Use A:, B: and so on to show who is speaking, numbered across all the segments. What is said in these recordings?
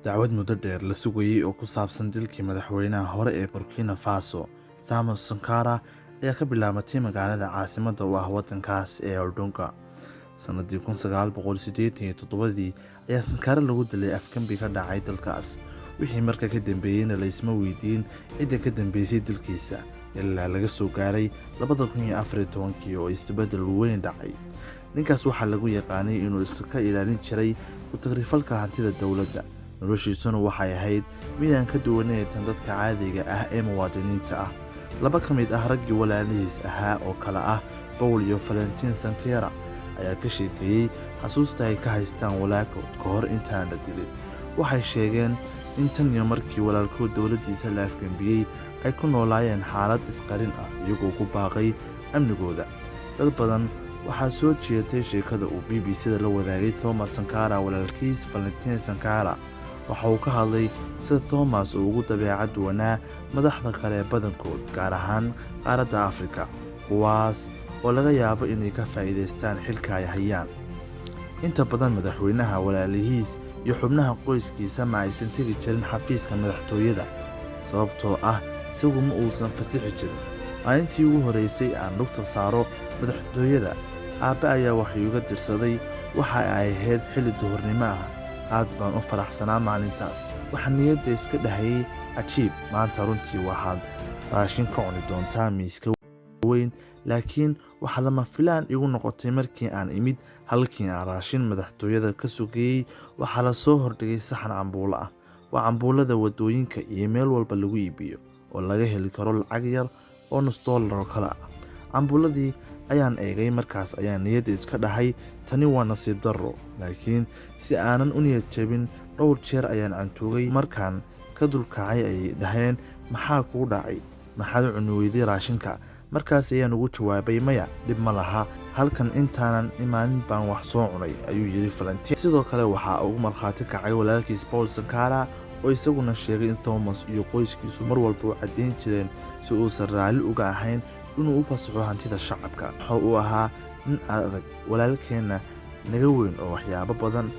A: Dacwad muddo dheer la sugayay oo ku saabsan dilkii madaxweynaha hore ee Burkina Faso, Thomas Sankara, ayaa ka bilaabatay magaalada caasimadda u ah waddankaas ee Ouagadougou. Sanadii 1987dii ayaa Sankara lagu dilay afgembi ka dhacay dalkaas. Wixii markaa ka dambeeyeyna la isma weydiin cidda ka dambeysay dilkiisa, ilaa laga soo gaaray 2014kii oo isbeddel weyn dhacay. Ninkaas waxaa lagu yaqaanay inuu iska ilaalin jiray ku tagrifalka hantida dowladda, noloshiisuna waxay ahayd mid aan ka duwanayn tan dadka caadiga ah ee muwaadiniinta ah. Laba ka mid ah raggii walaalihiis ahaa oo kala ah Paul iyo Valentin Sankara ayaa ka sheekeeyey xasuusta ay ka haystaan walaalkood ka hor intaan la dilin. Waxay sheegeen in tan iyo markii walaalkood dowladdiisa la afgembiyey ay ku noolaayeen xaalad isqarin ah, iyagoo ku baaqay amnigooda. Dad badan waxaa soo jiidatay sheekada uu BBC-da la wadaagay Thomas Sankara. Walaalkiis Valentin Sankara waxa uu ka hadlay sida Thomas uu ugu dabeecad duwanaa madaxda kale badankood, gaar ahaan qaaradda Afrika, kuwaas oo laga yaabo inay ka faa'iidaystaan xilka ay hayaan. Inta badan madaxweynaha, walaalihiis iyo xubnaha qoyskiisa ma aysan tegi jirin xafiiska madaxtooyada, sababtoo ah isagu ma uusan fasixi jirin. "Maalintii ugu horreysay aan lugta saaro madaxtooyada, aabbe ayaa wax iiga dirsaday. Waxa ay ahayd xilli duhurnimo ah. Aad baan u faraxsanaa maalintaas. Waxaan niyadda iska dhahayay, 'Cajiib, maanta runtii waxaad raashin ka cuni doontaa miiska weyn.' Laakiin waxaa lama filaan igu noqotay markii aan imid halkii aan raashin madaxtooyada ka sugayay, waxaa la soo hordhigay saxan cambuulo ah. Waa cambuulada waddooyinka iyo meel walba lagu iibiyo oo laga heli karo lacag yar oo nus dollar oo kale ah. Cambuuladii ayaan eegay, markaas ayaan niyadda iska dhahay, tani waa nasiib darro. Laakiin si aanan u niyad jabin, dhowr jeer ayaan cantuugay. Markaan ka dulkacay ayay dhaheen, 'Maxaa kugu dhacay? Maxaad u cuni weyday raashinka?' Markaas ayaan ugu jawaabay, 'Maya, dhib ma laha, halkan intaanan imaanin baan wax soo cunay,' ayuu yidhi Valentin." Sidoo kale waxaa ugu markhaati kacay walaalkiis Paul Sankara oo isaguna sheegay in Thomas iyo qoyskiisu mar walba u caddeyn jireen si uusan raalli uga ahayn inuu u fasaxo hantida shacabka. "Waxa uu ahaa nin adag, walaalkeenna naga weyn oo waxyaabo badan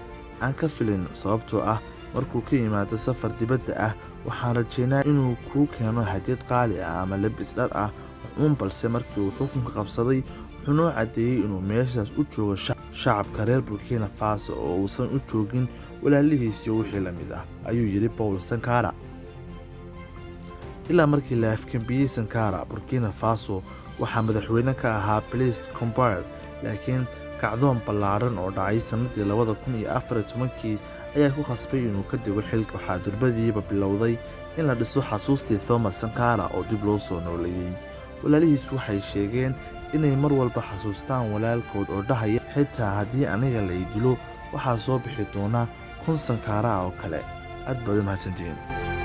A: aan ka filayno, sababtoo ah markuu ka yimaado safar dibadda ah waxaan rajaynaa inuu kuu keeno hadiyad qaali ah ama labis dhar ah uun. Balse markii uu xukunka qabsaday, wuxuu noo caddeeyey inuu meeshaas u joogo shacabka reer Burkina Faso oo uusan u joogin walaalihiis iyo wixii la mid ah," ayuu yidhi Paul Sankara. Ilaa markii la afgembiyey Sankara, Burkina Faso waxaa madaxweyne ka ahaa Blaise Compaoré, laakiin kacdoon ballaadhan oo dhacay sanadii 2014kii ayaa ku khasbay inuu ka dego xilka. Waxaa durbadiiba bilowday in la dhiso xasuustii Thomas Sankara oo dib loo soo nooleeyey. Walaalihiis waxay sheegeen inay mar walba xasuustaan walaalkood oo dhahaya, 'Xitaa haddii aniga la i dilo, waxaa soo bixi doona 1000 Sankara oo kale.' Aad baad u mahadsantihiin.